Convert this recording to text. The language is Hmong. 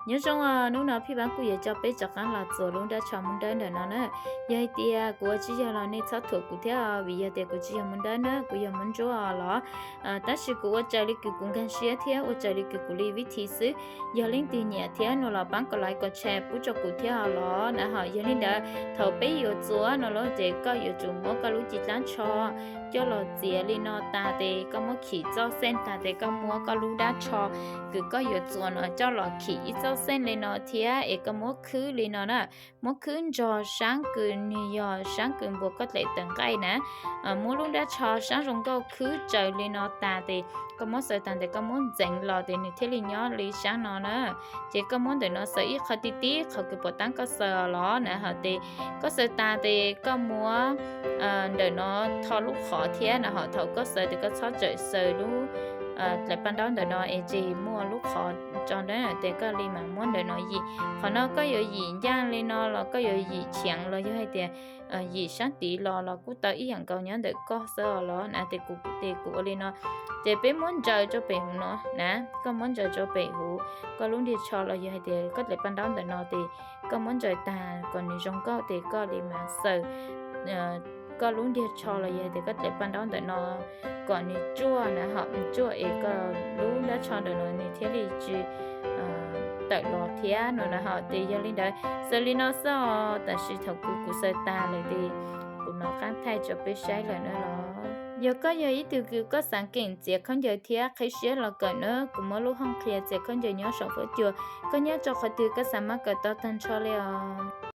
Nyob zoo os, hnub no Phij Pab kuj yuav coj peb rov qab los txuas lub dab tsho muab dawb ntawm no na. Yog hais tias kuv ua tsis yog los nej txhob thuam kuv thiab, vim yog tias kuv tsis yog muab dawb na, kuv yog muab ntsuab los. Tab sis kuv ua raws li kws kuv nkag siab thiab ua raws li kws kuv li vib thi xwb. Yog leej twg nyiam thiab no los paab kom like kom share pub rau kuv thiab os los na. Ho yog li ntawd thaum peb yuav txuas no los ces koj yuav tsum muab koj lub ci dlaab tsho coj los txiav li no tas tes koj muab khim txoj xeej tas tes koj muab koj lub dab tsho kws koj yuav txuas no coj los khim ib txoj xeej li no thiab es koj muab khwb li no na. Muab khwb nrog saab kws nwg yog saab kws npuas koj dlaim tawm nqaij na. Muab lub dab tsho saab zoo nkauj khwb raws li no tas tes koj muab xaws tas tes koj muab ntxeev los tes nwg thiaj li nyob li saab no na. Ces koj muab ntawm no xaws ib qho ti tib qhov kws puas taab koj xaws os los na. Ho tes koj xaws tas tes koj muab ntawm no tho lub qhov thiab na. Ho thaum koj xaws tes koj txhob tsawm xaws lub dlaim paj ntaub ntawm no es tsis muaj lub qhov tso na, tes koj li mas muab ntawm no yim. Qhov no koj yuav yim ncaaj li no los koj yuav yim chieev los yog hais tias yim saab tid los los kuj tau ib yaam nkaus nyob ntawm koj xwb os los na. Tes kuv tes kuv ua li no. Ces peb muab ntsaws rau pem huv no na, koj muab ntsaws rau pem huv koj lub ntiag tsho los yog hais tias koj dlaim paj ntaub ntawm no tes koj muab ntsaws tas kom nws zoo nkauj tes koj li mas xaws koj lub ntiag tsho los yog hais tias koj dlaim paj ntaub ntawm no kom nws tsuaj na. Ho tsuaj es koj lub dab tsho ntawm no nws thiaj li tsis tawm los thiab no na. Ho tes yog li ntawd xaws li no xwb os. Tam sim thaum kws kuv xaws tas lawm tes kuv nov qaab thaij rau peb saib lawm na los. Yog koj yog ib tug kws koj xaav keem txiav khaub ncaws thiab qheb siab los kawm na, kuv muab lub hoob qhia txiav khaub ncaws nyob saum huab cua, koj nyob rau qhov twg koj xaav mab kawm tau tag nrho li os.